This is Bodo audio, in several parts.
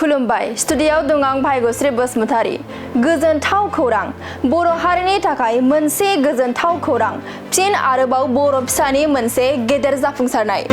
खुलुमबाय स्टुडियाव दं आं भाग्यश्री बसुमतारी। गोजोनथाव खौरां बर' हारिनि थाखाय मोनसे गोजोनथाव खौरां फिन आरोबाव बर' फिसानि मोनसे गेदेर जाफुंसारनाय।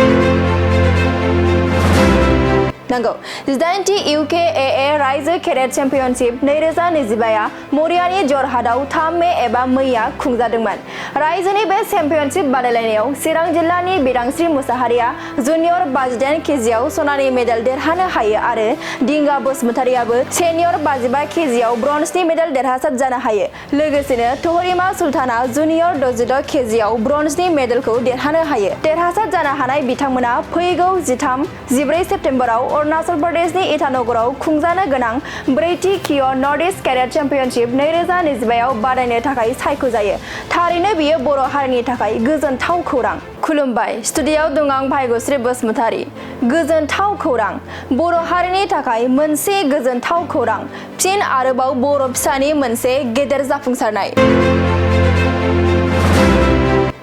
नंगौ 18थि UKAA रायजो केडेट चेम्पियनशिप 2025 मरियानि जरहाटआव 3 मे एबा मैया खुंजादोंमोन। रायजोनि बे चेम्पियनशिप बादायलायनायाव चिरां जिल्लानि बिदांस्रि मुसाहारिया जुनियर 58 केजिआव सनानि मेडेल देरहानो हायो आरो दिंगा बसुमतारियाबो सेनियर 55 केजिआव ब्रन्जनि मेडेल देरहासार जानो हायो। लोगोसेनो तहरिमा सुल्ताना जुनियर 66 केजिआव ब्रन्जनि मेडेलखौ देरहानो हायो। देरहासार जानो हानाय बिथांमोना फैगौ 13-14 सेप्तेम्बराव अरुणाचल प्रदेशनि इटानगराव खुंजानो गोनां 4थि किय' नर्थ इस्ट केडेट चेम्पियनशिप 2025 आव बादायनो थाखाय सायख'जायो। थारैनो बियो बर' हारिनि थाखाय गोजोनथाव खौरां। खुलुमबाय स्टुडियाव दं आं भाग्यश्री बसुमतारी। गोजोनथाव खौरां बर' हारिनि थाखाय मोनसे गोजोनथाव खौरां फिन आरोबाव बर' फिसानि मोनसे गेदेर जाफुंसारनाय।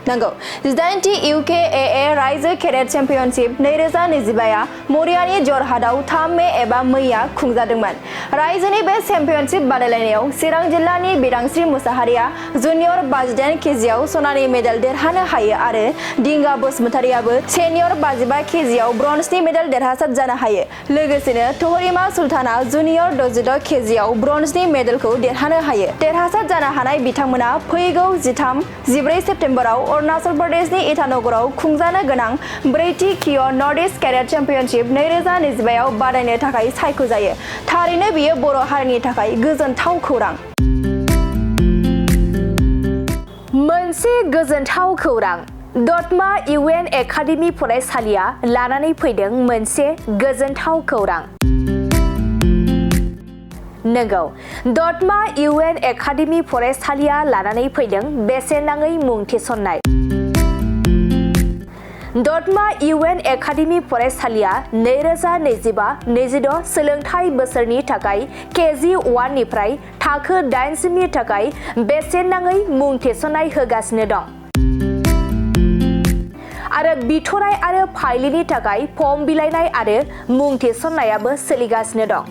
नंगौ 18थि UKAA रायजो केडेट चेम्पियनशिप 2025 मरियानि जरहाटआव 3 मे एबा मैया खुंजादोंमोन। रायजोनि बे चेम्पियनशिप बादायलायनायाव चिरां जिल्लानि बिदांस्रि मुसाहारिया जुनियर 58 केजिआव सनानि मेडेल देरहानो हायो आरो दिंगा बसुमतारियाबो सेनियर 55 केजिआव ब्रन्जनि मेडेल देरहासार जानो हायो। लोगोसेनो तहरिमा सुल्ताना जुनियर 66 केजिआव ब्रन्जनि मेडेलखौ देरहानो हायो। देरहासार जानो हानाय बिथांमोना फैगौ 13-14 सेप्तेम्बराव अरुणाचल प्रदेशनि इटानगराव खुंजानो गोनां 4थि किय' नर्थ इस्ट केडेट चेम्पियनशिप 2025 आव बादायनो थाखाय सायख'जायो। थारैनो बियो बर' हारिनि थाखाय गोजोनथाव खौरां। मोनसे गोजोनथाव खौरां दतमा UN एकाडेमि फरायसालिया लानानै फैदों मोनसे गोजोनथाव खौरां। नंगौ दतमा UN एकाडेमि फरायसालिया लानानै फैदों बेसेन नाङै मुं थिसननाय। दतमा UN एकाडेमि फरायसालिया 2025-26 सोलोंथाइ बोसोरनि थाखाय KG1 निफ्राय थाखो 8 सिमनि थाखाय बेसेन नाङै मुं थिसननाय होगासिनो दं। आरो बिथराय आरो फाइलिनि थाखाय फर्म बिलाइनाय आरो मुं थिसननायाबो सोलिगासिनो दं।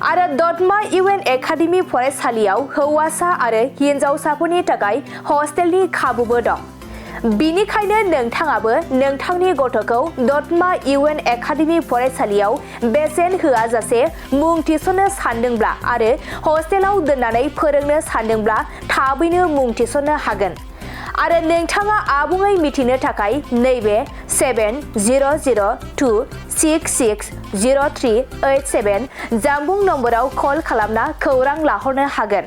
आरो दतमा UN एकाडेमि फरायसालियाव हौवासा आरो हिनजावसाफोरनि थाखाय हस्टेलनि खाबुबो दं। बिनिखायनो नोंथाङाबो नोंथांनि गथ'खौ दतमा UN एकाडेमि फरायसालियाव बेसेन होआजासे मुं थिसननो सानदोंब्ला आरो हस्टेलाव दोननानै फोरोंनो सानदोंब्ला थाबैनो मुं थिसननो हागोन। आरो नोंथाङा आबुङै मिथिनो थाखाय नैबे 7002660387 जानबुं नम्बराव कल खालामना खौरां लाहरनो हागोन।